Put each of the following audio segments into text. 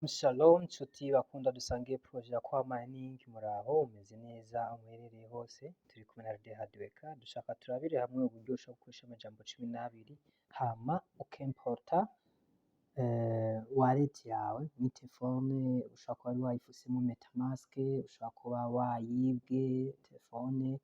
Shalom nshuti bakunda dusangiye projet ya Core Mining, muraho, umeze neza aho muherereye hose? Turi kumwe na Rede Hardworker. Dushaka turabire hamwe uburyo ushobora gukoresha amajambo 12, hama ukimporta wallet yawe muri telefone. Ushobora kuba wari wayifusemo MetaMask, ushobora kuba wayibwe telefone,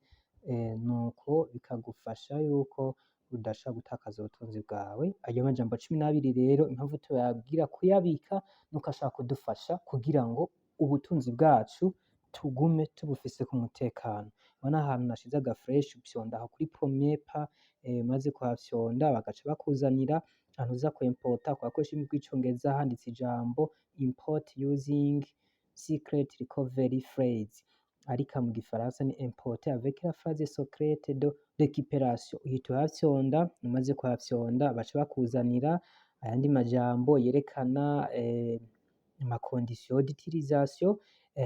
nuko bikagufasha yuko udashobora gutakaza ubutunzi bwawe. Ayo majambo 12 rero, impamvu tuyabwira kuyabika nuko ashobora kudufasha kugira ngo ubutunzi bwacu tugume tubufise ku mutekano. Ubona ahantu nashize aga flèche, ufyonda aho kuri premier pas. Umaze kuhafyonda, bagaca bakuzanira ahantu uza kwimporta. Kubakoresha ururimi rw'Icongereza, handitse ijambo "import using secret recovery phrase", ariko mu gifaransa ni "importer avec la phrase secrète de récupération". Uhita uhafyonda. Umaze kuhafyonda, baca bakuzanira ayandi majambo yerekana ama conditions d'utilisation.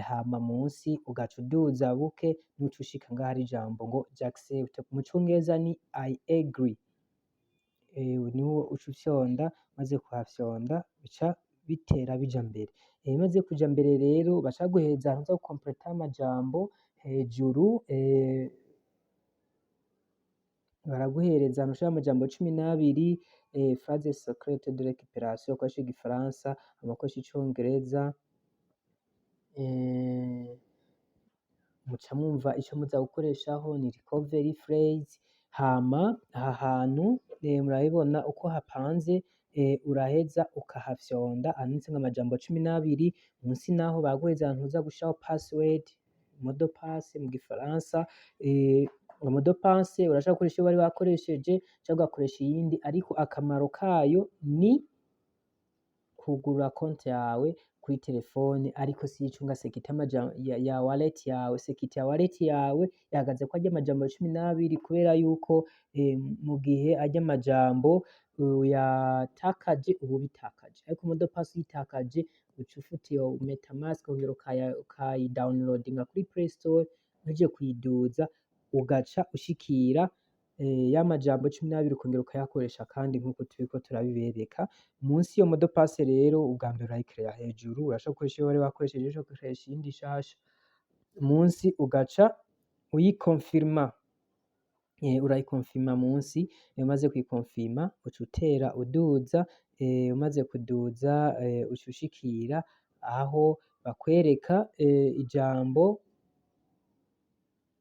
Hama munsi ugaca uduza buke, nuca ushika ngaho hari ijambo ngo "j'accepte", mu congereza ni "I agree". Niho uca ufyonda. Umaze kuhafyonda, bica bitera bija mbere. Bimaze kuja mbere rero, baca baguhereza ahantu uza gukompleta amajambo hejuru. Baraguhereza ahantu ushira amajambo 12, phrase secrète de récupération, ukoresha igifaransa, abakoresha icongereza muca mwumva ico muza gukoreshaho ni recovery phrase. Hama aha hantu murabibona uko hapanze. Uraheza ukahafyonda handitsemwo amajambo 12. Munsi naho baraguhereza ahantu uza gushiraho password, mot de passe mu gifaransa. Mot de passe urashobora gukoresha iyo wari wakoresheje canke ugakoresha iyindi, ariko akamaro kayo ni kugurura konti yawe kuri telefone, ariko si icunga sécurité ya wallet yawe. Sécurité ya wallet yawe ihagaze ko arya amajambo 12, kubera yuko mu gihe arya amajambo uyatakaje, uba ubitakaje. Ariko mot de passe uyitakaje, uca ufuta iyo MetaMask, ukongera ukayi downloadinga kuri Play Store. Uhejeje kuyiduza, ugaca ushikira ya majambo 12, ukongera ukayakoresha kandi nkuko turiko turabibereka. Munsi iyo mot de passe rero, ubwa mbere urayikereya hejuru, urashobora gukoresha iyo wari wakoresheje, urashobora gukoresha iyindi nshasha. Munsi ugaca uyikonfirma. Urayikonfirma munsi. Umaze kuyikonfirma, uca utera uduza. Umaze kuduza, uca ushikira aho bakwereka ijambo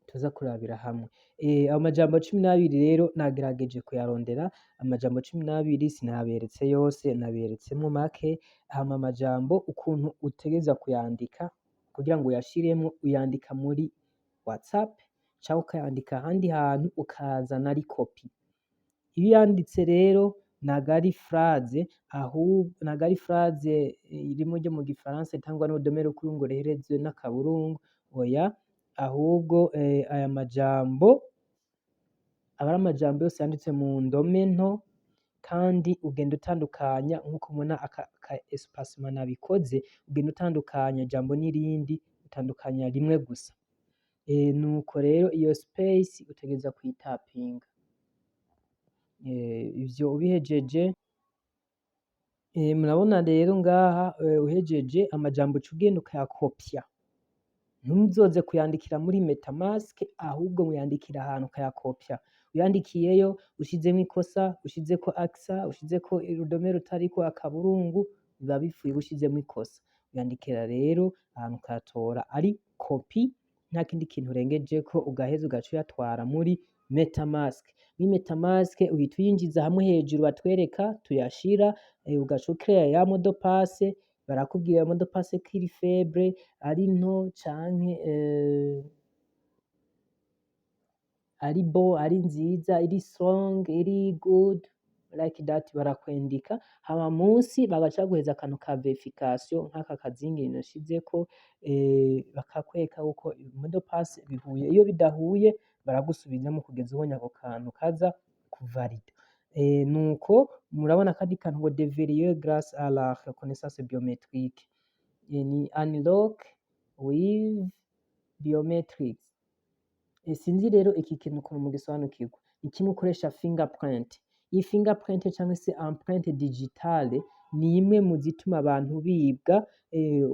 tuza kurabira hamwe. Ayo majambo 12 rero, nagerageje kuyarondera amajambo 12, sinaberetse yose, naberetsemwo make. Hama amajambo ukuntu utegerezwa kuyandika kugira ngo uyashiremwo, uyandika muri WhatsApp canke ukayandika ahandi hantu, ukazana ari copie. Iyo uyanditse rero, ntago ari phrase, ahubwo ntago ari phrase rimwe ryo mu gifaransa itangwa n'urudome rukuru ngo riherezwe n'akaburungu, oya. Ahubwo aya majambo aba ari amajambo yose yanditse mu ndome nto, kandi ugenda utandukanya nkuko ubona aka ka espacement nabikoze. Ugenda utandukanya ijambo n'irindi, utandukanya rimwe gusa. Nuko rero iyo space utegerezwa kuyitapinga. Ivyo ubihejeje, murabona rero ngaha, uhejeje amajambo, uca ugenda ukayakopya. Ntuzoze kuyandikira muri MetaMask, ahubwo muyandikira ahantu ukayakopya. Uyandikiyeyo, ushizemwo ikosa, ushizeko accent, ushizeko urudome rutariko akaburungu, biba bipfuye uba ushizemwo ikosa. Uyandikira rero ahantu, ukayatora ari copie, nta kindi kintu urengejeko, ugaheza ugaca uyatwara muri MetaMask. Muri MetaMask uhita uyinjiza hamwe hejuru batwereka tuyashira, ugaca ucrea ya mot de passe. Barakubwira mot de passe ko iri faible, ari nto, canke ari bon, ari nziza, iri strong, iri good, like that. Barakwendika. Hama munsi bagaca baguhereza akantu ka verification, nk'aka kazingi nashizeko, bakakwereka uko mot de passe bihuye. Iyo bidahuye, baragusubizamwo kugeza ubonye ako kantu kaza kuvalida. Nuko murabona akandi kantu ngo "déverrouiller grâce à la reconnaissance biométrique", ni "unlock with biometrics". Sinzi rero iki kintu ukuntu mugisobanukirwa. Ni kimwe ukoresha fingerprint. Iyi fingerprint canke se empreinte digitale Ni imwe mu zituma abantu bibwa.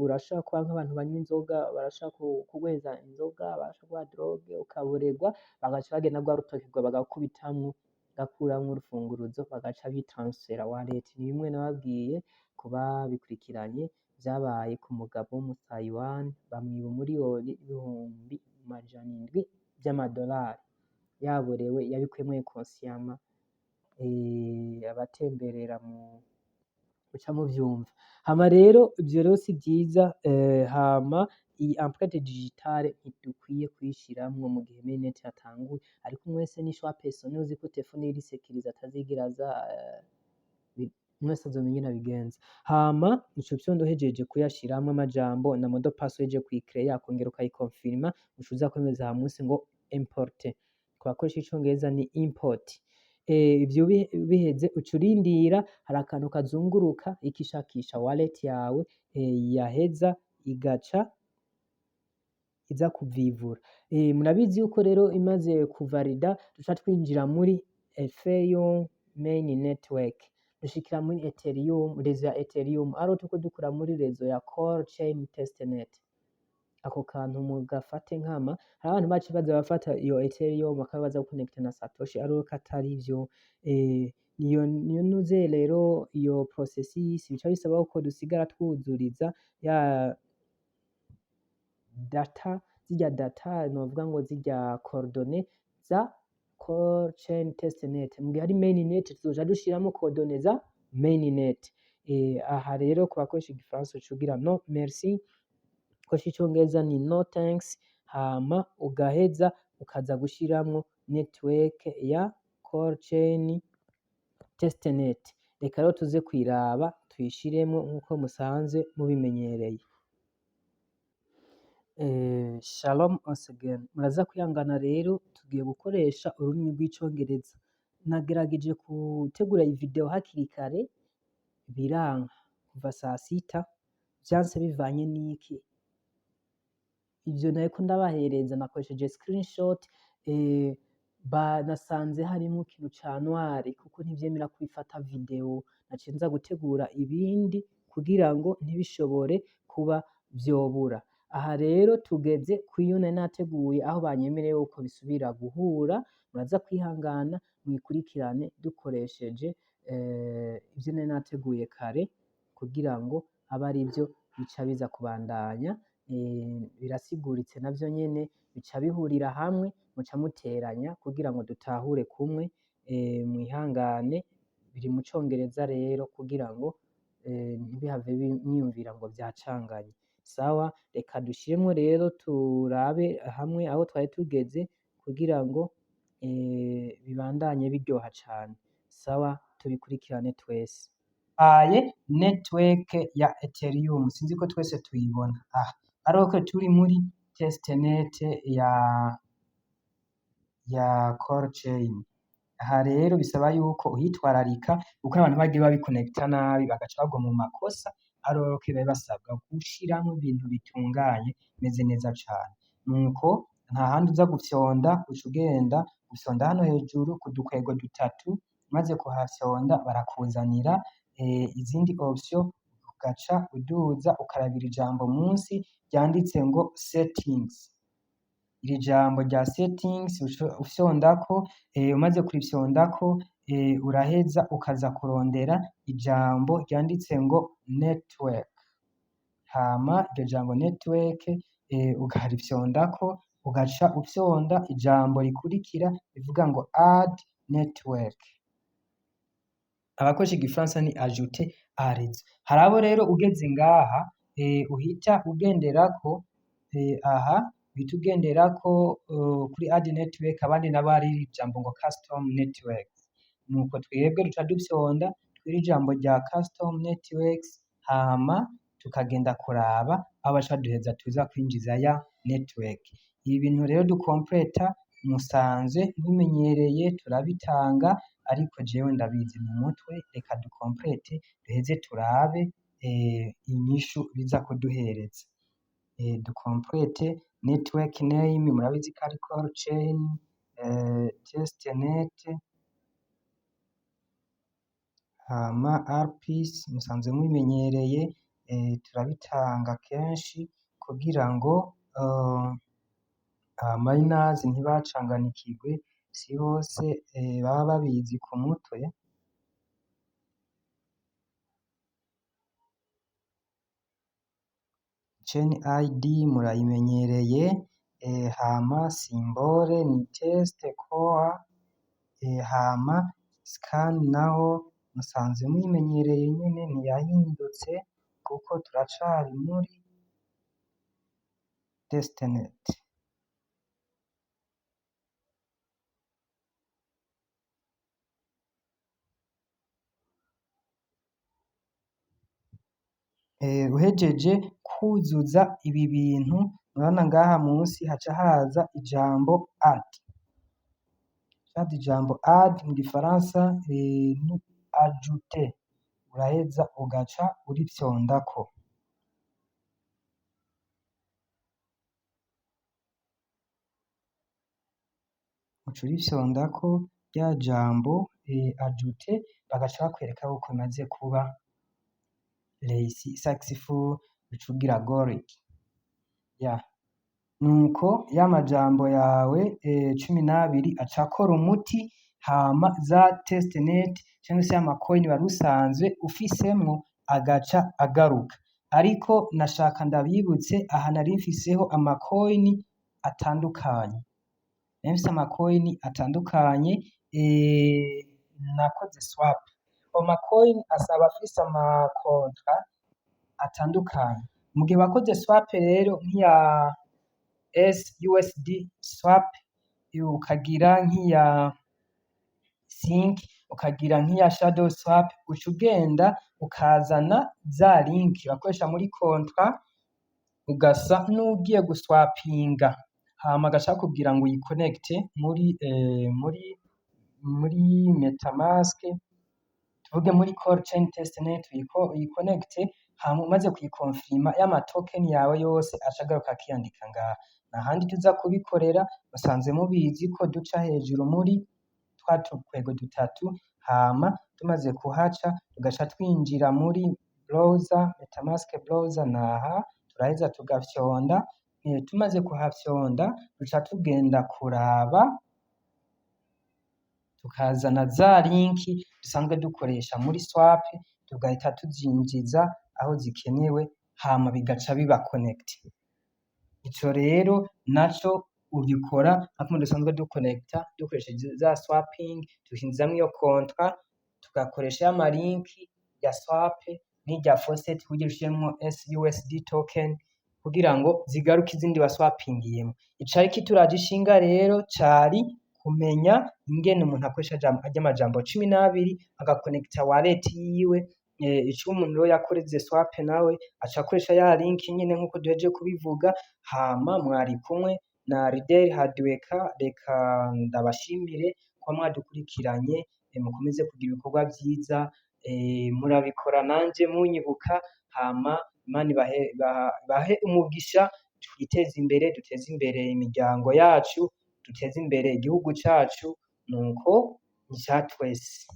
Urashobora kuba nk'abantu banywa inzoga, barashobora kuguheza inzoga, barashobora kuguha drogue ukaborerwa, bagaca bagenda rwa rutoki rwawe bagakubitamwo, bagakuramwo urufunguruzo, bagaca bitransfera wallet. Ni bimwe nababwiye ku babikurikiranye, vyabaye ku mugabo wo mu Taiwan, bamwiba 1,700,000 vy'amadolari yaborewe, yabikuyemwo inconsciemment. Abatemberera mu muca muvyumva. Hama rero ivyo rero si vyiza. Hama iyi empreinte digitale ntidukwiye kuyishiramwo mu gihe mainnet yatanguye, ariko umwe wese ni choix personnel. Uzi ko telefone iri sécurisée atazigera aza, umwe wese azomenya ingene abigenza. Hama ico vyondo uhejeje kuyashiramwo amajambo na mot de passe, uhejeje kuyicrea, ukongera ukayiconfirma, uca uza kwemeza aha munsi ngo importer. Ku bakoresha icongereza ni import. Ivyo biheze, uca urindira, hari akantu kazunguruka ikishakisha wallet yawe, yaheza igaca iza kuvivura. Murabizi yuko rero imaze kuvalida duca twinjira muri Ethereum main network, dushikira muri Ethereum, réseau ya Ethereum, aho turiko dukora muri réseau ya Core Chain Testnet. Ako kantu mugafate nkama. Hari abantu baciye baza bafata iyo Ethereum bakaba baza guconnecta na Satoshi, ariko atari vyo. Niyo nuze rero iyo processus bica bisaba ko dusigara twuzuriza ya data, zirya data novuga ngo zirya coordonnées za Core Chain Testnet. Mu gihe ari mainnet tuzoca dushiramo coordonnées za mainnet. Aha rero ku bakoresha igifaransa uca ugira "non merci", ukoresha icongereza ni "no thanks", hama ugaheza ukaza gushiramwo network ya Core Chain Testnet. Reka rero tuze kuyiraba, tuyishiremwo nkuko musanzwe mubimenyereye. Shalom once again. Muraza kwihangana rero, tugiye gukoresha ururimi rw'icongereza. Nagerageje gutegura iyi video hakiri kare biranka, kuva saa sita vyanse bivanye n'iki? Ivyo nariko ndabahereza nakoresheje screenshot, nasanze harimwo ikintu ca noir kuko ntivyemera ko bifata video. Naciye nza gutegura ibindi kugira ngo ntibishobore kuba vyobura. Aha rero tugeze kw'iyo nari nateguye, aho banyemereye yuko bisubira guhura. Muraza kwihangana muyikurikirane dukoresheje ivyo nari nateguye kare kugira ngo abe arivyo bica biza kubandanya. Birasiguritse navyo nyene bica bihurira hamwe, muca muteranya kugira ngo dutahure kumwe. Mwihangane, biri mu congereza rero kugira ngo ntibihave mwiyumvira ngo vyacanganye. Sawa, reka dushiremwo rero, turabe hamwe aho twari tugeze kugira ngo bibandanye biryoha cane. Sawa, tubikurikirane twese. Aye, network ya Ethereum sinzi ko twese tuyibona aha, ariko turi muri testnet ya Core Chain. Aha rero bisaba yuko uhitwararika, kuko abantu bagiye babiconnecta nabi bagaca bagwa mu makosa, alors que bari basabwa gushiramwo ibintu bitunganye bimeze neza cane. Nuko nta handi uza gufyonda, uca ugenda gufyonda hano hejuru ku dukwego dutatu. Umaze kuhafyonda barakuzanira izindi option, ugaca uduza ukarabira ijambo munsi ryanditse ngo settings. Iri jambo rya settings ufyondako, umaze kurifyondako, uraheza ukaza kurondera ijambo ryanditse ngo network. Hama iryo jambo network ukarifyondako, ugaca ufyonda ijambo rikurikira rivuga ngo add network. Abakoresha igifaransa ni ajouter à réseau. Hari abo rero ugeze ngaha uhita ugenderako, aha uhita ugenderako kuri add network, abandi nabo hari ijambo ngo custom network. Nuko twebwe duca dufyonda kw'iri jambo rya custom networks, hama tukagenda kuraba aho baca baduheza tuza kwinjiza ya network. Ibi bintu rero dukompleta musanzwe mubimenyereye, turabitanga, ariko jewe ndabizi mu mutwe. Reka dukomplete, duheze turabe inyishu biza kuduhereza. Dukomplete network name, murabizi ko ari Core Chain testnet. Hama RPC musanzwe mubimenyereye, turabitanga kenshi kugira ngo aba miners ntibacanganikirwe, si bose baba babizi ku mutwe. Chain ID murayimenyereye, hama symbol ni test core, hama scan naho musanzwe muyimenyereye nyene, ntiyahindutse kuko turacari muri testnet. Uhejeje kuzuza ibi bintu, murabona ngaha munsi haca haza ijambo add. Haza ijambo add, mu gifaransa ni ajouter, uraheza ugaca urifyondako. Uca urifyondako rya jambo ajouter, bagaca bakwereka yuko bimaze kuba réussi, successful, uca ugira got it. Ya, nuko ya majambo yawe 12 aca akora umuti, hama za testnet cyangwa se ama coin wari usanzwe ufisemwo agaca agaruka. Ariko nashaka ndabibutse, aha nari mfiseho ama coin atandukanye, nari mfise ama coin atandukanye, nakoze swap. Ayo ma coin asaba afise ama contrat atandukanye. Mu gihe wakoze swap rero, nk'iya SUSD swap, ukagira nk'iya Sync, ukagira nk'iya Shadow swap, uca ugenda ukazana za link bakoresha muri contrat, ugasa n'ugiye guswapinga, hama agaca bakubwira ngo uyikonekite muri MetaMask, tuvuge muri Core Chain Testnet, uyikonekite, hama umaze kuyikonfirima, y'ama token yawe yose aca agaruka akiyandika ngaha. Ntahandi tuza kubikorera, musanzwe mubizi ko duca hejuru muri twa tukwego dutatu, hama tumaze kuhaca tugaca twinjira muri browser, MetaMask browser naha, turaheza tugafyonda. Tumaze kuhafyonda, duca tugenda kuraba, tukazana za link dusanzwe dukoresha muri swap, tugahita tuzinjiza aho zikenewe, hama bigaca biba connect. Ico rero naco ugikora nka kumwe dusanzwe dukonekita dukoresheje za swapping, tukinjizamwo iyo contrat, tugakoresha ya ma link ya swap n'irya faucet kugira ushiremwo SUSD token kugira ngo zigaruke izindi waswapingiyemwo. Icari kituraje ishinga rero cari kumenya ingene umuntu akoresha arya amajambo 12 agakonekita wallet yiwe. Ico umuntu rero yakoze swap nawe aca akoresha ya link nyene nkuko duhejeje kubivuga. Hama mwari kumwe na Ridel Hardworker, reka ndabashimire kuba mwadukurikiranye, mukomeze kugira ibikorwa vyiza, murabikora nanje munyibuka. Hama Imana ibahe umugisha, twiteze imbere, duteze imbere imiryango yacu, duteze imbere igihugu cacu, nuko ni ica twese.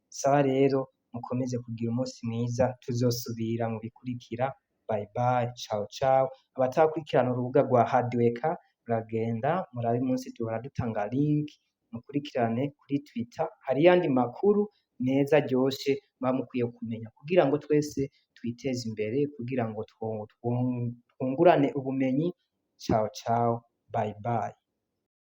Sawa rero, mukomeze kugira umunsi mwiza, tuzosubira mu bikurikira. Bye bye, ciao ciao. Abatakurikirana urubuga rwa Hardworker, muragenda murabe munsi duhora dutanga link, mukurikirane kuri Twitter, hari yandi makuru meza aryoshe muba mukwiye kumenya kugira ngo twese twiteze imbere, kugira ngo twungurane ubumenyi. Ciao ciao, bye bye.